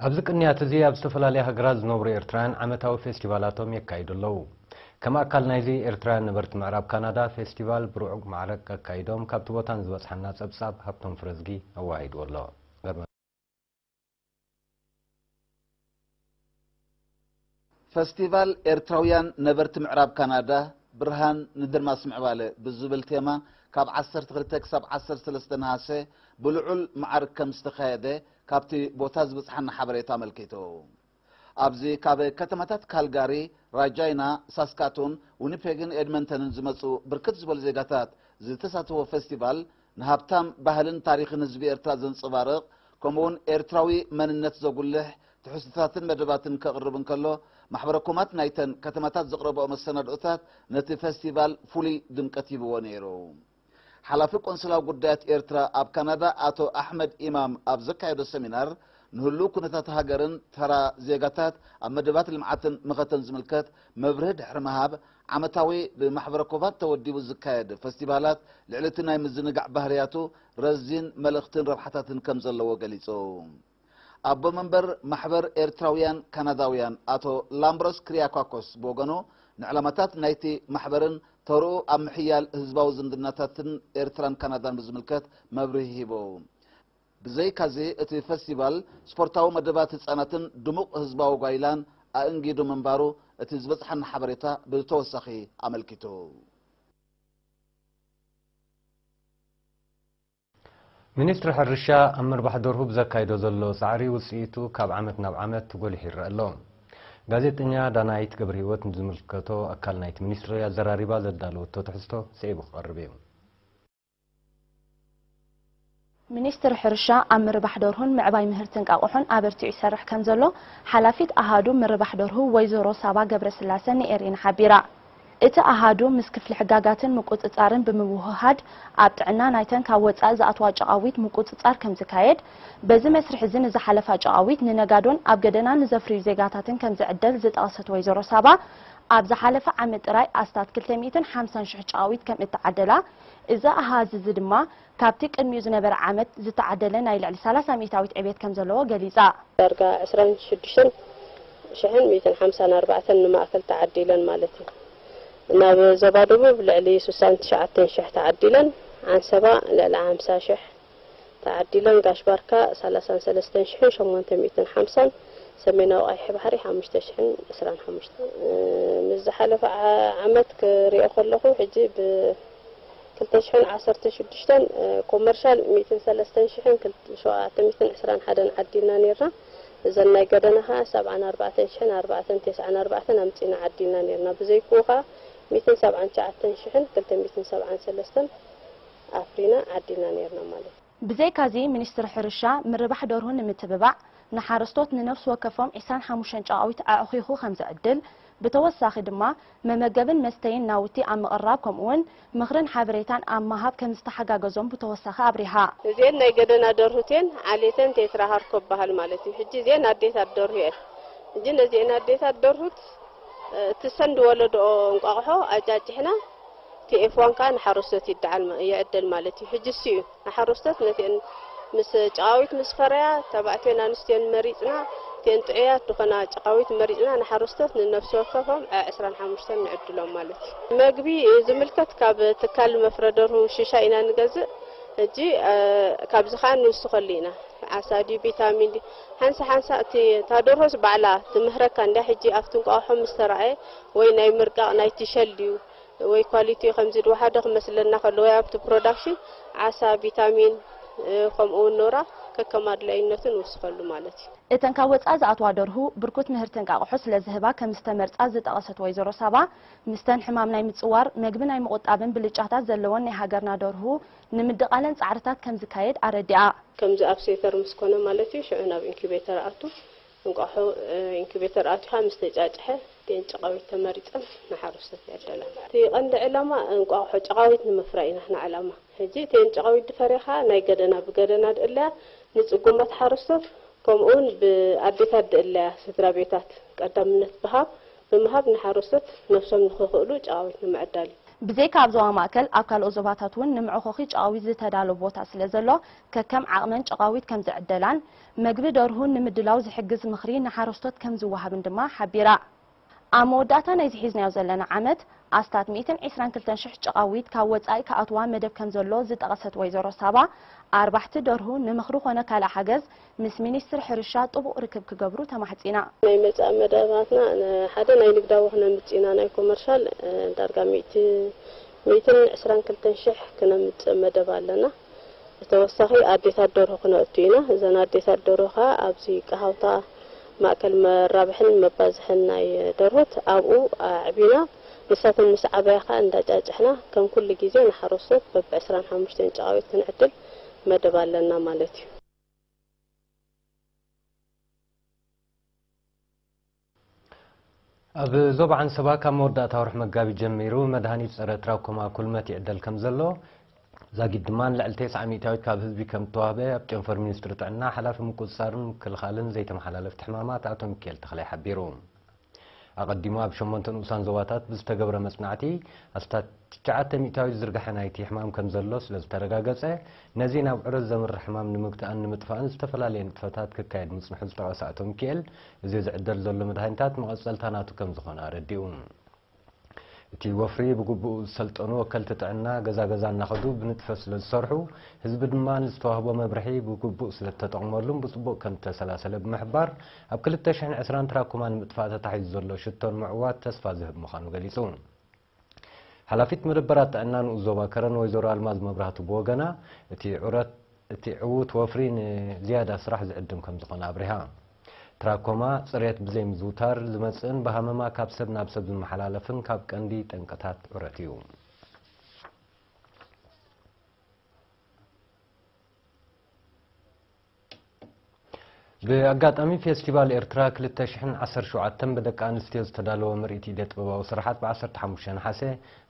ኣብዚ ቅንያት እዚ ኣብ ዝተፈላለያ ሃገራት ዝነብሩ ኤርትራውያን ዓመታዊ ፌስቲቫላቶም የካይዱ ኣለዉ። ከም ኣካል ናይዚ፣ ኤርትራውያን ነበርቲ ምዕራብ ካናዳ ፌስቲቫል ብርዑቕ ማዕረግ ኣካይዶም፣ ካብቲ ቦታ ንዝበጽሓና ጸብጻብ ሃብቶም ፍረዝጊ ኣወሃሂድዎ ኣሎ። ገርመ- ፈስቲቫል ኤርትራውያን ነበርቲ ምዕራብ ካናዳ፣ ብርሃን ንድርማስ ምዕባለ ብዝብል ቴማ፣ ካብ ዓሰርተ ክልተ ክሳብ ዓሰርተ ሰለስተ ነሃሰ ብልዑል መዓርግ ከም ዝተኻየደ ካብቲ ቦታ ዝበጽሓና ሓበሬታ ኣመልኪቱ። ኣብዚ ካብ ከተማታት ካልጋሪ፣ ራጃይና፣ ሳስካቱን፣ ዊኒፔግን ኤድመንተንን ዝመጹ ብርክት ዝበሉ ዜጋታት ዝተሳተፎ ፈስቲቫል፣ ንሃብታም ባህልን ታሪኽን ህዝቢ ኤርትራ ዘንጸባርቕ፣ ከምኡውን ኤርትራዊ መንነት ዘጉልሕ ትሕዝቶታትን መደባትን ከቕርብ እንከሎ፣ ማሕበረ ኮማት ናይተን ከተማታት ዘቕረብኦ መሰናድኦታት ነቲ ፈስቲቫል ፍሉይ ድምቀት ሂብዎ ነይሩ። ሓላፊ ቆንስላዊ ጉዳያት ኤርትራ ኣብ ካናዳ ኣቶ ኣሕመድ ኢማም ኣብ ዘካየዶ ሰሚናር፣ ንህሉው ኩነታት ሃገርን ተራ ዜጋታት ኣብ መደባት ልምዓትን መኸተን ዝምልከት መብርሂ ድሕሪ ምሃብ፣ ዓመታዊ ብማሕበረ ኮማት ተወዲቡ ዝካየድ ፈስቲቫላት ልዕሊ እቲ ናይ ምዝንጋዕ ባህርያቱ ረዚን መልእኽትን ረብሓታትን ከም ዘለዎ ገሊጹ። ኣቦ መንበር ማሕበር ኤርትራውያን ካናዳውያን ኣቶ ላምብሮስ ክሪያኳኮስ ብወገኑ፣ ንዕላማታት ናይቲ ማሕበርን ተርኡ ኣብ ምሕያል ህዝባዊ ዝምድናታትን ኤርትራን ካናዳን ብዝምልከት መብርሂ ሂቡ። ብዘይካዚ፣ እቲ ፈስቲቫል ስፖርታዊ መደባት ህጻናትን ድሙቕ ህዝባዊ ጓይላን ኣእንጊዱ ምንባሩ እቲ ዝበጽሓና ሓበሬታ ብተወሳኺ ኣመልኪቱ። ሚኒስትሪ ሕርሻ ኣብ ምርባሕ ደርሁ ብዘካይዶ ዘሎ ጻዕሪ ውጽኢቱ ካብ ዓመት ናብ ዓመት ጎሊሑ ይረአ ኣሎ። ጋዜጠኛ ዳናይት ገብረህይወት ንዝምልከቶ ኣካል ናይቲ ሚኒስትሪ ኣዘራሪባ ዘዳለወቶ ትሕዝቶ ስዒቡ ክቐርብ እዩ። ሚኒስትሪ ሕርሻ ኣብ ምርባሕ ደርሁን ምዕባይ ምህርቲ እንቃቑሖን ኣበርቲዑ ይሰርሕ ከም ዘሎ ሓላፊት ኣሃዱ ምርባሕ ደርሁ ወይዘሮ ሳባ ገብረስላሰ ንኤሪና ሓቢራ። እቲ ኣሃዱ ምስ ክፍሊ ሕጋጋትን ምቁጽጻርን ብምውህሃድ ኣብ ጥዕና ናይተን ካብ ወጻኢ ዝኣትዋ ጨቓዊት ምቁጽጻር ከም ዝካየድ፣ በዚ መስርሕ እዚ ንዝሓለፋ ጨቓዊት ንነጋዶን ኣብ ገደና ንዘፍርዩ ዜጋታትን ከም ዝዕደል ዝጠቐሰት ወይዘሮ ሳባ፣ ኣብ ዝሓለፈ ዓመት ጥራይ ኣስታት ክልተ ሚእትን ሓምሳን ሽሕ ጨቓዊት ከም እተዓደላ፣ እዚ ኣሃዝ እዚ ድማ ካብቲ ቅድሚኡ ዝነበረ ዓመት ዝተዓደለ ናይ ልዕሊ ሰላሳ ሚእታዊት ዕቤት ከም ዘለዎ ገሊጻ። ዳርጋ ዕስራን ሽዱሽተን ሽሕን ሚእትን ሓምሳን ኣርባዕተን ንማእከል ተዓዲለን ማለት እዩ። ናብ ዞባ ደቡብ ልዕሊ ስሳን ትሽዓተን ሽሕ ተዓዲለን፣ ዓንሰባ ልዕሊ ሓምሳ ሽሕ ተዓዲለን፣ ጋሽ ባርካ ሰላሳን ሰለስተን ሽሕን ሸሞንተ ሚእትን ሓምሳን፣ ሰሜናዊ ቀይሕ ባሕሪ ሓሙሽተ ሽሕን ዕስራን ሓሙሽተን። እ፣ ምስ ዝሓለፈ ዓ-፣ ዓመት ክሪኦ ከለኹ፣ ሕጂ ብ ክልተ ሽሕን ዓሰርተ ሽዱሽተን፣ እ፣ ኮመርሻል ሚእትን ሰለስተን ሽሕን ክል-፣ ሸውዓተ ሚእትን ዕስራን ሓደን ዓዲልና ኔርና። እዘን ናይ ገደና ኸዓ ሰብዓን ኣርባዕተን ሽሕን ኣርባዕተን ተስዓን ኣርባዕተን ኣምጺና ዓዲልና ኔርና። ብዘይክኡ ኸዓ ሚእትን ሰብዓን ትሽዓተን ሽሕን ክልተ ሚእትን ሰብዓን ሰለስተን ኣፍሪና ዓዲና ኔርና ማለት እዩ። ብዘይካዚ፣ ሚኒስትሪ ሕርሻ ምርባሕ ደርሁ ንምትብባዕ ንሓረስቶት ንነፍሲ ወከፎም ዕስራን ሓሙሽተን ጨቓዊት ኣዕኺኹ ከም ዝዕድል፣ ብተወሳኺ ድማ መመገብን መስተይን ናውቲ ኣብ ምቕራብ ከምኡውን ምኽርን ሓበሬታን ኣብ ምሃብ ከም ዝተሓጋገዞም ብተወሳኺ ኣብሪሃ። እዚኤን ናይ ገደና ደርሁት እየን፣ ዓሌተን ቴትራ ሃርኮ በሃል ማለት እዩ። ሕጂ እዚኤን ኣዴታት ደርሁ እየን። ሕጂ ነዚኤን ኣዴታት ደርሁት፣ እ፣ እቲ ሰንድ ወለድኦ እንቋቑሖ ኣጫጭሕና፣ እቲ ኤፍ ዋን ከኣ ንሓረስቶት ይደዓል ማ-፣ ይዕደል ማለት እዩ። ሕጂ እሱ እዩ። ንሓረስቶት ነቲአን ምስ ጨቓዊት ምስ ፈረያ፣ ተባዕትዮን ኣንስትዮን መሪጽና፣ እቲአን ጥዑያት ዝኾና ጨቓዊት መሪጽና፣ ንሓረስቶት ንነፍሲ ወከፎም ዐ ዕስራን ሓሙሽተን ንዕድሎም ማለት እዩ። መግቢ ዝምልከት ካብ ትካል መፍረ ደርሁ ሽሻ ኢና ንገዝእ። ሕጂ፣ እ፣ ካብዚ ከኣ ንውስኸሉ ኢና። ዓሳ ድዩ፣ ቪታሚን ድዩ? ሓንሳ ሓንሳ እቲ፣ እታ ደርሆስ ባዕላ ትምህረካ እንድያ። ሕጂ ኣብቲ እንቋቑሖ ምስ ተራእየ፣ ወይ ናይ ምርቃቕ ናይ ትሸል ድዩ፣ ወይ ኳሊቲ ከምዚ ድወሓደ ክመስለና ከሎ፣ ወይ ኣብቲ ፕሮዳክሽን ዓሳ፣ ቪታሚን፣ እ፣ ከምኡ እውን ኖራ ከከም ኣድላይነቱ ንውስኸሉ ማለት እዩ። እተን ካብ ወጻኢ ዝኣትዋ ደርሁ ብርኩት ምህርቲ እንቃቑሖ ስለ ዝህባ ከም ዝተመርጻ ዝጠቐሰት ወይዘሮ ሳባ፣ ምስተን ሕማም ናይ ምጽዋር፣ መግቢ ናይ ምቑጣብን ብልጫታት ዘለወን ናይ ሃገርና ደርሁ ንምድቓለን ጻዕርታት ከም ዝካየድ ኣረዲኣ። ከምዚ ኣብ ሴተር ምስ ኮነ ማለት እዩ፣ ሽዑ ናብ ኢንኩቤተር ኣቱ። እንቋቑሖ፣ እ፣ ኢንኩቤተር ኣቲኻ ምስ ተጫጭሐ፣ እተን ጨቓዊት ተመሪጸን ንሓረስቶት ይዕደላ። እቲ ቀንዲ ዕላማ እንቋቑሖ ጨቓዊት ንምፍራይ ኢና ንዓላማ። ሕጂ እተን ጨቓዊት ድፈርያ ኸኣ ናይ ገደና ብገደና ድእለያ ንጽጉማት ሓረስቶት፣ ከምኡውን ብኣዴታት ድእለያ ስድራ ቤታት ቀዳምነት ብሃብ፣ ብምሃብ ንሓረስቶት ነብሶም ንኽኽእሉ ጨቓዊት ንምዕዳል እዩ። ብዘይካ ኣብ ዞባ ማእከል፣ ኣብ ካልኦት ዞባታት እውን ንምዕኾኺ ጨቓዊት ዝተዳሎ ቦታ ስለ ዘሎ፣ ከከም ዓቕመን ጨቓዊት ከም ዝዕደላን መግቢ ደርሁን ንምድላው ዝሕግዝ ምኽሪ ንሓረስቶት ከም ዝወሃብን ድማ ሓቢራ። ኣብ መወዳእታ ናይዚ ሒዝናዮ ዘለና ዓመት፣ ኣስታት ሚእትን ዕስራን ክልተን ሽሕ ጨቓዊት ካብ ወጻኢ ክኣትዋ መደብ ከም ዘሎ ዝጠቐሰት ወይዘሮ ሳባ፣ ኣርባሕቲ ደርሁ ንምኽሪ ኾነ ካልእ ሓገዝ ምስ ሚኒስትሪ ሕርሻ ጥቡቕ ርክብ ክገብሩ ተማሕጺና። ናይ መጻኢ መደባትና፣ ሓደ ናይ ንግዳዊ ክነምጽእ ኢና፣ ናይ ኮመርሻል፣ እ፣ ዳርጋ ሚእቲ፣ ሚእትን ዕስራን ክልተን ሽሕ ክነምጽእ መደብ ኣለና። ብተወሳኺ ኣዴታት ደርሆ ክነእቱ ኢና። እዘን ኣዴታት ደርሆ ኸኣ ኣብዚ ቀሃውታ ማእከል መራብሕን መባዝሕን ናይ ደርሆት ኣብኡ ኣዕቢና፣ ንሳተን ምስ ዓበያ ኸኣ እንዳጫጭሕና ከም ኩሉ ግዜ ንሓረስቶት በብዕስራን ሓሙሽተን ጨቓዊት ክንዕድል መደብ ኣለና ማለት እዩ። ኣብ ዞባ ዓንሰባ ካብ መወዳእታ ወርሒ መጋቢት ጀሚሩ መድሃኒት ጸረ ትራኮማ ኩልመት ይዕደል ከም ዘሎ፣ ዛጊድ ድማ ንልዕሊ ተስዓ ሚእታዊት ካብ ህዝቢ ከም እተዋህበ ኣብ ጨንፈር ሚኒስትሪ ጥዕና ሓላፊ ምቁጽጻርን ምክልኻልን ዘይተመሓላለፍቲ ሕማማት ኣቶ ሚካኤል ተኽላይ ሓቢሩ። ኣቐዲሙ ኣብ ሸሞንተ ንኡሳን ዞባታት ብዝተገብረ መጽናዕቲ ኣስታት ትሽዓተ ሚእታዊት ዝርግሐ ናይቲ ሕማም ከም ዘሎ ስለ ዝተረጋገጸ፣ ነዚ ናብ ዑረት ዘምርሕ ሕማም ንምግታእን ንምጥፋእን ዝተፈላለየ ንጥፈታት ክካየድ ምጽንሑ ዝጠቐሰ ኣቶ ሚካኤል፣ እዚ ዝዕደል ዘሎ መድሃኒታት መቐጸልታ ናቱ ከም ዝኾነ ኣረዲኡ። እቲ ወፍሪ ብግቡእ ዝሰልጠኑ ወከልቲ ጥዕና ገዛ ገዛ እናኸዱ ብንጥፈት ስለ ዝሰርሑ፣ ህዝቢ ድማ ንዝተዋህቦ መብርሒ ብግቡእ ስለ ዝተጠቕመሉን ብጽቡቕ ከም ዝተሰላሰለ ብምሕባር፣ ኣብ ክልተ ሽሕን ዕስራን ትራኩማ ንምጥፋእ ተታሒዙ ዘሎ ሽቶን ምዕዋት ተስፋ ዝህብ ምዃኑ ገሊጹ። ሓላፊት መደበራት ጥዕና ንኡስ ዞባ ከረን ወይዘሮ ኣልማዝ መብራህቱ ብወገና፣ እቲ ዑረት፣ እቲ ዕዉት ወፍሪ ንዝያዳ ስራሕ ዝዕድም ከም ዝኾነ ኣብሪሃ። ትራኮማ ጽሬት ብዘይምዝውታር ዝመጽእን ብሃመማ ካብ ሰብ ናብ ሰብ ዝመሓላለፍን ካብ ቀንዲ ጠንቅታት ዑረት እዩ። ብኣጋጣሚ ፌስቲቫል ኤርትራ ክልተ ሽሕን ዓሰርተ ሸውዓተን ብደቂ ኣንስትዮ ዝተዳለወ ምርኢት ኢደ ጥበባዊ ስራሓት ብ ዓሰርተ ሓሙሽተ ነሓሰ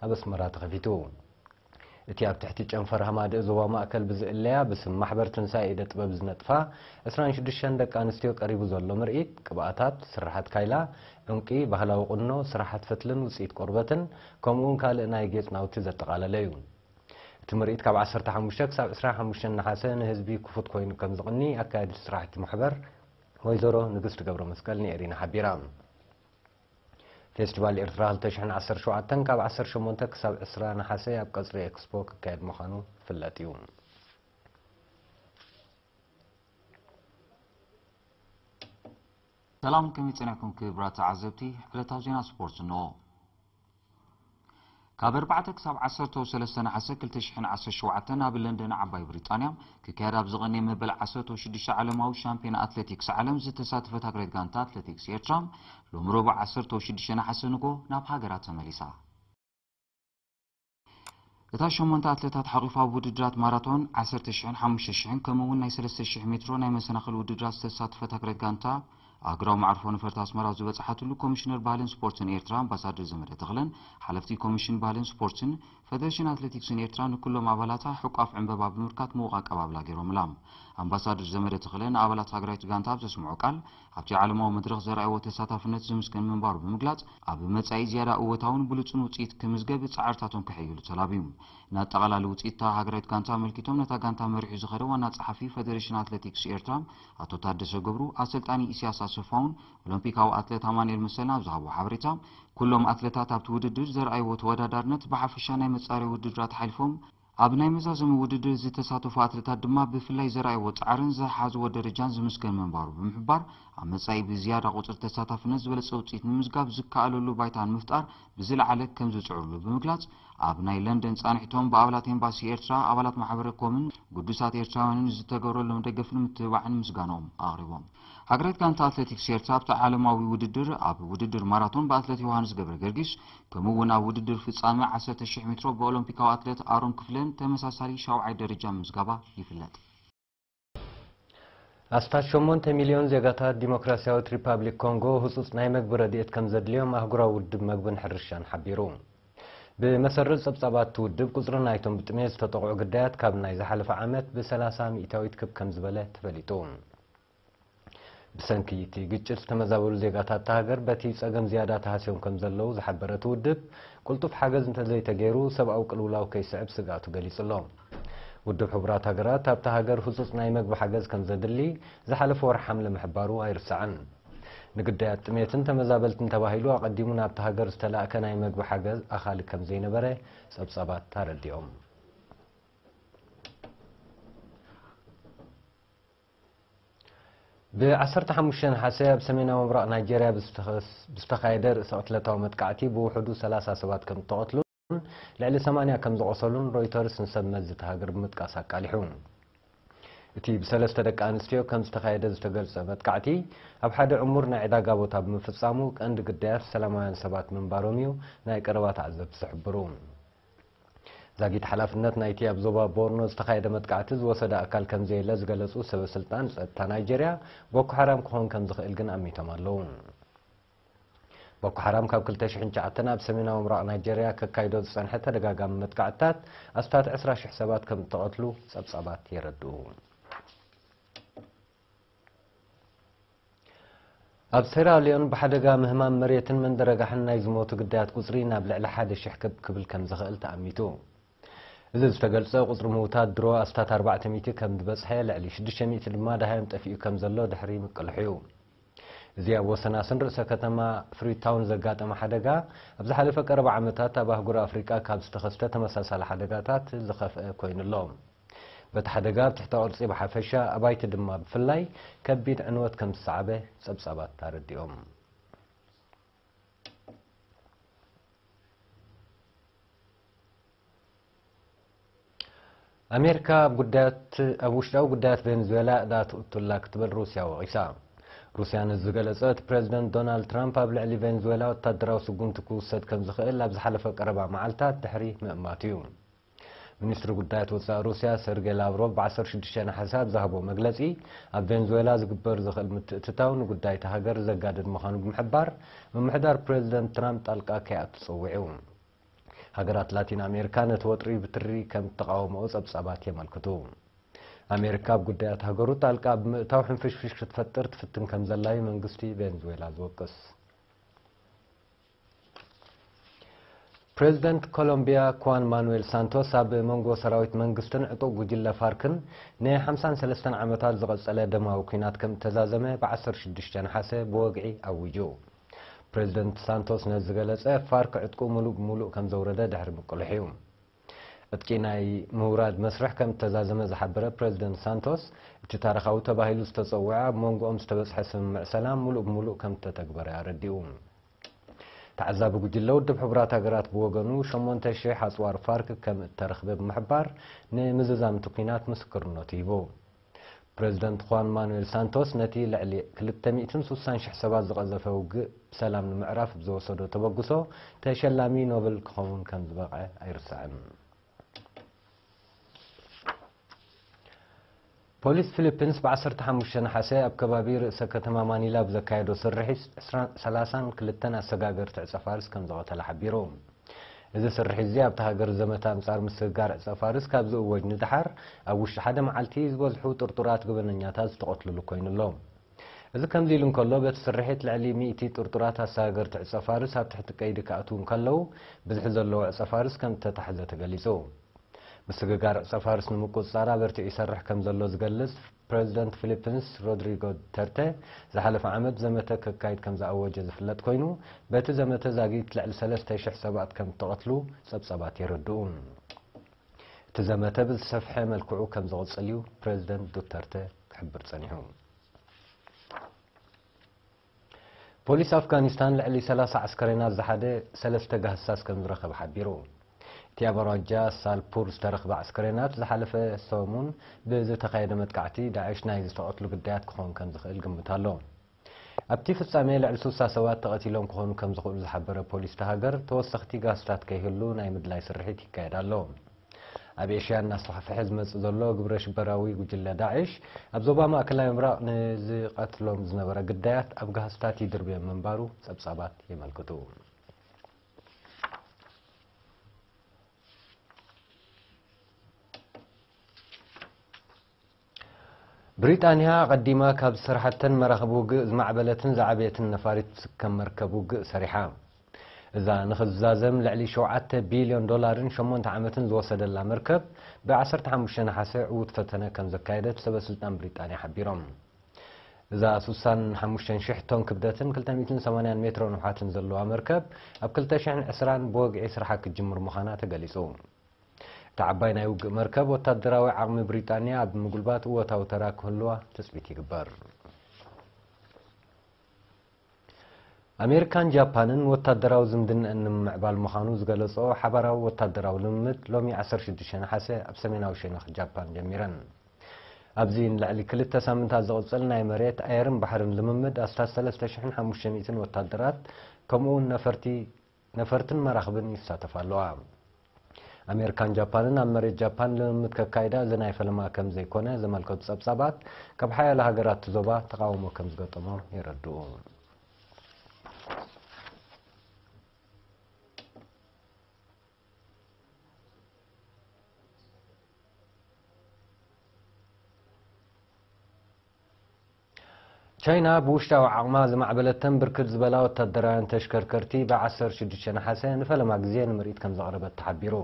ኣብ ኣስመራ ተኸፊቱ። እቲ ኣብ ትሕቲ ጨንፈር ሃማደእ ዞባ ማእከል ብዝእለያ ብስም ማሕበር ትንሳኤ ኢደ ጥበብ ዝነጥፋ ዕስራን ሽዱሽተን ደቂ ኣንስትዮ ቀሪቡ ዘሎ ምርኢት፣ ቅብኣታት፣ ስርሓት ካይላ፣ ዕንቂ፣ ባህላዊ ቁኖ፣ ስራሓት ፈትልን ውጽኢት ቆርበትን፣ ከምኡ'ውን ካልእ ናይ ጌጽ ናውቲ ዘጠቓለለ እዩ። እቲ ምርኢት ካብ ዓሰርተ ሓሙሽተ ክሳብ ዕስራን ሓሙሽተን ነሓሰ ንህዝቢ ክፉት ኮይኑ ከም ዝቕኒ ኣካያዲት ስራሕቲ ማሕበር ወይዘሮ ንግስቲ ገብረመስቀል ንኤሪና ሓቢራ። ፌስቲቫል ኤርትራ ክልተ ሽሕን ዓሰርተ ሸውዓተን ካብ ዓሰርተ ሸሞንተ ክሳብ ዕስራ ነሓሰ ኣብ ቀጽሪ ኤክስፖ ክካየድ ምዃኑ ይፍለጥ እዩ። ሰላም፣ ከመይ ጸኒሕኩም ክቡራት ተዓዘብቲ? ዕለታዊ ዜና ስፖርት እንሆ። ካብ ኣርባዕተ ክሳብ ዓሰርተ ሰለስተ ነሓሰ ክልተ ሽሕን ዓሰርተ ሸውዓተን ኣብ ለንደን ዓባይ ብሪጣንያ ክካየድ ኣብ ዝቐነየ መበል ዓሰርተ ሽዱሽተ ዓለማዊ ሻምፒዮን ኣትሌቲክስ ዓለም ዝተሳተፈት ሃገራዊት ጋንታ ኣትሌቲክስ ኤርትራ ሎሚ ረቡዕ ዓሰርተ ሽዱሽተ ነሓሰ ንጎ ናብ ሃገራ ተመሊሳ። እታ ሸሞንተ ኣትሌታት ሓቒፋ ኣብ ውድድራት ማራቶን ዓሰርተ ሽሕን ሓሙሽተ ሽሕን ከምኡ እውን ናይ ሰለስተ ሽሕ ሜትሮ ናይ መሰናኽል ውድድራት ዝተሳተፈት ሃገራዊት ጋንታ ኣህጉራዊ መዓርፎ ነፈርቲ ኣስመራ ኣብ ዝበጽሓትሉ ኮሚሽነር ባህልን ስፖርትን ኤርትራ ኣምባሳደር ዘመደ ተኽለን ሓለፍቲ ኮሚሽን ባህልን ስፖርትን ፈደሬሽን ኣትሌቲክስን ኤርትራ ንኩሎም ኣባላታ ሕቋፍ ዕምበባ ብምርካት ምዉቕ ኣቀባብላ ገይሮምላ። ኣምባሳደር ዘመደ ተኽለ ንኣባላት ሃገራዊት ጋንታ ኣብ ዘስምዖ ቃል ኣብቲ ዓለማዊ መድረኽ ዘርኣይዎ ተሳታፍነት ዝምስገን ምንባሩ ብምግላጽ ኣብ መጻኢ ዝያዳ እወታውን ብሉጽን ውጽኢት ክምዝገብ ጻዕርታቶም ከሐይሉ ተላብዩ። ንኣጠቓላሊ ውጽኢት እታ ሃገራዊት ጋንታ ኣመልኪቶም ነታ ጋንታ መሪሑ ዝኸደ ዋና ጸሓፊ ፈደሬሽን ኣትሌቲክስ ኤርትራ ኣቶ ታደሰ ገብሩ፣ ኣሰልጣኒ ኢሳያስ ኣሰፋውን ኦሎምፒካዊ ኣትሌት ኣማኑኤል መሰለን ኣብ ዝሃብዎ ሓበሬታ፣ ኩሎም ኣትሌታት ኣብቲ ውድድር ዘርኣይዎ ተወዳዳርነት ብሓፈሻ ናይ መጻረዪ ውድድራት ሓሊፎም ኣብ ናይ መዛዘሚ ውድድር ዝተሳተፉ ኣትሌታት ድማ ብፍላይ ዘርኣይዎ ጻዕርን ዝሓዝዎ ደረጃን ዝምስገን ምንባሩ ብምሕባር፣ ኣብ መጻኢ ብዝያዳ ቁጽሪ ተሳታፍነት ዝበለጸ ውጽኢት ንምምዝጋብ ዝከኣለሉ ባይታ ንምፍጣር ብዝለዓለ ከም ዝጽዕሩሉ ብምግላጽ፣ ኣብ ናይ ለንደን ጻንሒቶም ብኣባላት ኤምባሲ ኤርትራ፣ ኣባላት ማሕበረ ኮምን ግዱሳት ኤርትራውያንን ዝተገብረሎም ደገፍን ምትብባዕን ምስጋናኦም ኣቕሪቦም። ሃገራዊት ጋንታ ኣትሌቲክስ ኤርትራ ኣብቲ ዓለማዊ ውድድር ኣብ ውድድር ማራቶን ብኣትሌት ዮሃንስ ገብረ ገርጊስ ከምኡ እውን ኣብ ውድድር ፍጻመ ዓሰርተ ሽሕ ሜትሮ ብኦሎምፒካዊ ኣትሌት ኣሮን ክፍለን ተመሳሳሊ ሻውዓይ ደረጃ ምምዝጋባ ይፍለጥ። ኣስታት ሸሞንተ ሚልዮን ዜጋታት ዲሞክራሲያዊት ሪፓብሊክ ኮንጎ ህጹጽ ናይ መግቢ ረድኤት ከም ዘድልዮም ኣህጉራዊ ውድብ መግብን ሕርሻን ሓቢሩ። ብመሰረት ጸብጻባት እቲ ውድብ፣ ቁጽሪ ናይቶም ብጥሜት ዝተጠቕዑ ግዳያት ካብ ናይ ዝሓለፈ ዓመት ብሰላሳ ሚእታዊት ክብ ከም ዝበለ ተፈሊጡ። ብሰንኪ እቲ ግጭት ዝተመዛበሉ ዜጋታት እታ ሃገር በቲ ጸገም ዝያዳ ተሃስዮም ከም ዘለዉ ዝሓበረ እቲ ውድብ፣ ቅልጡፍ ሓገዝ እንተዘይተገይሩ ሰብኣዊ ቅልውላው ከይስዕብ ስግኣቱ ገሊጹ ኣሎ። ውድብ ሕቡራት ሃገራት ኣብታ ሃገር ህጹጽ ናይ መግቢ ሓገዝ ከም ዘድሊ ዝሓለፈ ወርሒ ሓምለ ምሕባሩ ኣይርሳዕን። ንግዳያት ጥሜትን ተመዛበልትን ተባሂሉ ኣቐዲሙ ናብታ ሃገር ዝተላእከ ናይ መግቢ ሓገዝ ኣኻሊ ከም ዘይነበረ ጸብጻባት ኣረዲኦም። ብ ዓሰርተ ሓሙሽተ ነሓሰ ኣብ ሰሜናዊ ምብራቕ ናይጄርያ ብዝተኸስ-፣ ብዝተኻየደ ርእሰ ቅትለታዊ መጥቃዕቲ ብውሕዱ ሰላሳ ሰባት ከም እተቐትሉን ልዕሊ ሰማንያ ከም ዝቖሰሉን ሮይተርስ ንሰብ መዚ እታ ሃገር ብምጥቃስ ኣቃሊሑ። እቲ ብሰለስተ ደቂ ኣንስትዮ ከም ዝተኻየደ ዝተገልጸ መጥቃዕቲ ኣብ ሓደ ዕሙር ናይ ዕዳጋ ቦታ ብምፍጻሙ ቀንዲ ግዳያት ሰላማውያን ሰባት ምንባሮም እዩ ናይ ቀረባ ተዓዘብቲ ዝሕብሩ። ዛጊት ሓላፍነት ናይቲ ኣብ ዞባ ቦርኖ ዝተኻየደ መጥቃዕቲ ዝወሰደ ኣካል ከም ዘየለ ዝገለጹ ሰበ ስልጣን ጸጥታ ናይጄርያ፣ ቦኮ ሓራም ክኸውን ከም ዝኽእል ግን ኣሚቶም ኣለዉ። ቦኮ ሓራም ካብ ክልተ ሽሕን ትሽዓተን ኣብ ሰሜናዊ ምብራቕ ናይጄርያ ከካይዶ ዝጸንሐ ተደጋጋሚ መጥቃዕትታት ኣስታት ዕስራ ሽሕ ሰባት ከም እተቐትሉ ጸብጻባት የረድኡ። ኣብ ሴራልዮን ብሓደጋ ምህማም መሬትን መንደረጋሕን ናይ ዝሞቱ ግዳያት ቁጽሪ ናብ ልዕሊ ሓደ ሽሕ ክብ ክብል ከም ዝኽእል ተኣሚቱ። እዚ ዝተገልጸ ቁጽሪ ምውታት ድሮ ኣስታት ኣርባዕተ ሚእቲ ከም ዝበጽሐ፣ ልዕሊ ሽዱሽተ ሚእቲ ድማ ደሃዮም ጠፊኡ ከም ዘሎ ድሕሪ ምቅልሑ እዩ። እዚ ኣብ ወሰናስን ርእሰ ከተማ ፍሪታውን ዘጋጠመ ሓደጋ፣ ኣብ ዝሓለፈ ቀረባ ዓመታት ኣብ ኣህጉር ኣፍሪቃ ካብ ዝተኸስተ ተመሳሳሊ ሓደጋታት ዝኸፍአ ኮይኑ ኣሎ። በቲ ሓደጋ ኣብ ትሕተ ቅርጺ ብሓፈሻ፣ ኣባይቲ ድማ ብፍላይ ከቢድ ዕንወት ከም ዝሰዓበ ጸብጻባት ኣረዲኦም። ኣሜሪካ ኣብ ጉዳያት፣ ኣብ ውሽጣዊ ጉዳያት ቬንዙዌላ እዳ ትእቱላ ክትብል ሩስያ ወቒሳ። ሩስያ ነዚ ዝገለጸት፣ ፕሬዚደንት ዶናልድ ትራምፕ ኣብ ልዕሊ ቬንዙዌላ ወታደራዊ ስጉምቲ ክውሰድ ከም ዝኽእል ኣብ ዝሓለፈ ቀረባ መዓልታት ድሕሪ ምእማቱ እዩ። ሚኒስትሪ ጉዳያት ወጻኢ ሩስያ ሰርጌ ላቭሮቭ ብ ዓሰርተ ሽዱሽተ ነሓሰ ኣብ ዝሃቦ መግለጺ፣ ኣብ ቬንዙዌላ ዝግበር ዝኽእል ምትእትታው ንጉዳይ እታ ሃገር ዘጋድድ ምዃኑ ብምሕባር፣ ምምሕዳር ፕሬዚደንት ትራምፕ ጣልቃ ከይኣቱ ጸዊዑ። ሃገራት ላቲን ኣሜሪካ ነቲ ወጥሪ ብትሪ ከም እተቓወመኦ ጸብጻባት የመልክቱ። ኣሜሪካ ኣብ ጉዳያት ሃገሩ ጣልቃ ብምእታው ሕንፍሽፍሽ ክትፈጥር ትፍትን ከም ዘላ እዩ መንግስቲ ቬንዙዌላ ዝወቅስ። ፕሬዚደንት ኮሎምቢያ ኩዋን ማኑኤል ሳንቶስ ኣብ መንጎ ሰራዊት መንግስትን ዕጡቕ ጉጅለ ፋርክን ን ሓምሳን ሰለስተን ዓመታት ዝቐጸለ ደማዊ ኲናት ከም እተዛዘመ ብ ዓሰርተ ሽዱሽተ ነሓሰ ብወግዒ ኣዊጁ። ፕሬዚደንት ሳንቶስ ነዚ ዝገለጸ፣ ፋርክ ዕጥቁ ምሉእ ብምሉእ ከም ዘውረደ ድሕሪ ምቅልሑ እዩ። ዕጥቂ ናይ ምውራድ መስርሕ ከም እተዛዘመ ዝሓበረ ፕሬዚደንት ሳንቶስ፣ እቲ ታሪኻዊ ተባሂሉ ዝተጸውዐ ኣብ መንጎኦም ዝተበጽሐ ስምምዕ ሰላም ምሉእ ብምሉእ ከም እተተግበረ ኣረዲኡ። ተዓዛቢ ጉጅለ ውድብ ሕቡራት ሃገራት ብወገኑ፣ ሸሞንተ ሽሕ ኣጽዋር ፋርክ ከም እተረኽበ ብምሕባር፣ ንምዝዛም እቲ ኲናት ምስክርነቱ ሂቡ። ፕሬዚደንት ኹዋን ማኑኤል ሳንቶስ ነቲ ልዕሊ ክልተ ሚእትን ስሳን ሽሕ ሰባት ዝቐዘፈ ውግእ ብሰላም ንምዕራፍ ብዝወሰዶ ተበግሶ ተሸላሚ ኖበል ክኸውን ከም ዝበቕዐ ኣይርሳዕን። ፖሊስ ፊሊፒንስ ብ ዓሰርተ ሓሙሽተ ነሓሰ ኣብ ከባቢ ርእሰ ከተማ ማኒላ ብዘካየዶ ስርሒት ዕስራን ሰላሳን ክልተን ኣሰጋገርቲ ዕጸ ፋርስ ከም ዝቐተለ ሓቢሩ። እዚ ስርሒት እዚ ኣብታ ሃገር ዘመተ ኣንጻር ምስግጋር ዕጸ ፋርስ ካብ ዝእወጅ ንደሓር ኣብ ውሽጢ ሓደ መዓልቲ ዝበዝሑ ጥርጡራት ገበነኛታት ዝተቐትሉሉ ኮይኑ ኣሎ። እዚ ከምዚ ኢሉ እንከሎ፣ በቲ ስርሒት ልዕሊ ሚእቲ ጥርጡራት ኣሰጋገርቲ ዕጸ ፋርስ ኣብ ትሕቲ ቀይዲ ክኣትዉ እንከለዉ፣ ብዝሒ ዘለዎ ዕጸ ፋርስ ከም እተታሕዘ ተገሊጹ። ምስግጋር ዕጸ ፋርስ ንምቁጽጻር ኣበርቲዑ ይሰርሕ ከም ዘሎ ዝገልጽ ፕሬዚደንት ፊሊፒንስ ሮድሪጎ ዱተርተ፣ ዝሓለፈ ዓመት ዘመተ ከካይድ ከም ዝኣወጀ ዝፍለጥ ኮይኑ፣ በቲ ዘመተ ዛጊት ልዕሊ ሰለስተ ሽሕ ሰባት ከም እተቐትሉ ጸብጻባት የረድኡ። እቲ ዘመተ ብዝሰፍሐ መልክዑ ከም ዝቕጽል እዩ ፕሬዚደንት ዱተርተ ክሕብር ጸኒሑ። ፖሊስ ኣፍጋኒስታን ልዕሊ ሰላሳ ዓስከሬናት ዝሓዘ ሰለስተ ጋህሳስ ከም ዝረኸበ ሓቢሩ። እቲ ኣብ ኣውራጃ ሳልፑር ዝተረኽበ ዓስከሬናት ዝሓለፈ ሰሙን ብዝተኻየደ መጥቃዕቲ ዳዕሽ ናይ ዝተቐትሉ ግዳያት ክኸውን ከም ዝኽእል ግምት ኣሎ። ኣብቲ ፍጻሜ ልዕሊ ስሳ ሰባት ተቐቲሎም ክኾኑ ከም ዝኽእሉ ዝሓበረ ፖሊስ እታ ሃገር፣ ተወሰኽቲ ጋህስታት ከይህሉ ናይ ምድላይ ስርሒት ይካየድ ኣሎ። ኣብ ኤሽያ እናስፋሕፍሐ ዝመጽእ ዘሎ ግብረ ሽበራዊ ጉጅለ ዳዕሽ፣ ኣብ ዞባ ማእከላይ ምብራቕ ንዝቐትሎም ዝነበረ ግዳያት ኣብ ጋህስታት ይድርብዮም ምንባሩ ጸብጻባት የመልክቱ። ብሪጣንያ ኣቐዲማ ካብ ዝሰርሓተን መራኽብ ውግእ ዝማዕበለትን ዝዓበየትን ነፋሪት ትስከም መርከብ ውግእ ሰሪሓ። እዛ ንኽዛዘም ልዕሊ ሸውዓተ ቢልዮን ዶላርን ሸሞንተ ዓመትን ዝወሰደላ መርከብ፣ ብ ዓሰርተ ሓሙሽተ ነሓሰ ዕዉት ፈተነ ከም ዘካየደት ሰበ ስልጣን ብሪጣንያ ሓቢሮም። እዛ ስሳን ሓሙሽተን ሽሕ ቶን ክብደትን ክልተ ሚእትን ሰማንያን ሜትሮ ንውሓትን ዘለዋ መርከብ፣ ኣብ ክልተ ሽሕን ዕስራን ብወግዒ ስርሓ ክትጅምር ምዃና ተገሊጹ። እታ ዓባይ ናይ ውግእ መርከብ፣ ወታደራዊ ዓቕሚ ብሪጣንያ ኣብ ምጉልባት እወታዊ ተራ ክህልዋ ትጽቢት ይግበር። ኣሜሪካን ጃፓንን ወታደራዊ ዝምድንአን ንምምዕባል ምዃኑ ዝገለጾ ሓባራዊ ወታደራዊ ልምምድ፣ ሎሚ ዓሰርተ ሽዱሽተ ነሓሰ ኣብ ሰሜናዊ ሸነኽ ጃፓን ጀሚረን። ኣብዚ ንልዕሊ ክልተ ሳምንታት ዝቕጽል ናይ መሬት፣ ኣየርን ባሕርን ልምምድ፣ ኣስታት ሰለስተ ሽሕን ሓሙሽተ ሚእትን ወታደራት፣ ከምኡውን ነፈርቲ ነፈርትን መራኽብን ይሳተፋ ኣለዋ። ኣሜሪካን ጃፓንን ኣብ መሬት ጃፓን ልምምድ ከካይዳ እዚ ናይ ፈለማ ከም ዘይኮነ ዘመልከቱ ጸብጻባት፣ ካብ ሓያሎ ሃገራት እቲ ዞባ ተቓውሞ ከም ዝገጠሞም የረድኡ። ቻይና ብውሽጣዊ ዓቕማ ዝማዕበለተን ብርክት ዝበላ ወታደራውያን ተሽከርከርቲ፣ ብ ዓሰርተ ሽዱሽተ ነሓሰ ንፈለማ ግዜ ንምርኢት ከም ዘቕረበት ተሓቢሩ።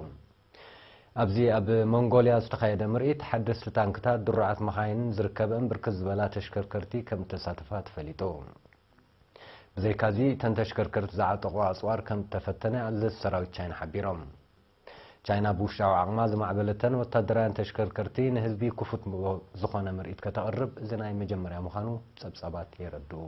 ኣብዚ ኣብ ሞንጎልያ ዝተኻየደ ምርኢት፣ ሓደስቲ ታንክታት፣ ድሩዓት መኻይንን ዝርከበን ብርክት ዝበላ ተሽከርከርቲ ከም እተሳተፋ ተፈሊጡ። ብዘይካዚ፣ እተን ተሽከርከርቲ ዝዓጠቑ ኣጽዋር ከም እተፈተነ ኣዘዝቲ ሰራዊት ቻይና ሓቢሮም። ቻይና ብውሽጣዊ ዓቕማ ዝማዕበለተን ወታደራውያን ተሽከርከርቲ ንህዝቢ ክፉት ዝኾነ ምርኢት ከተቕርብ፣ እዚ ናይ መጀመርያ ምዃኑ ጸብጻባት የረድኡ።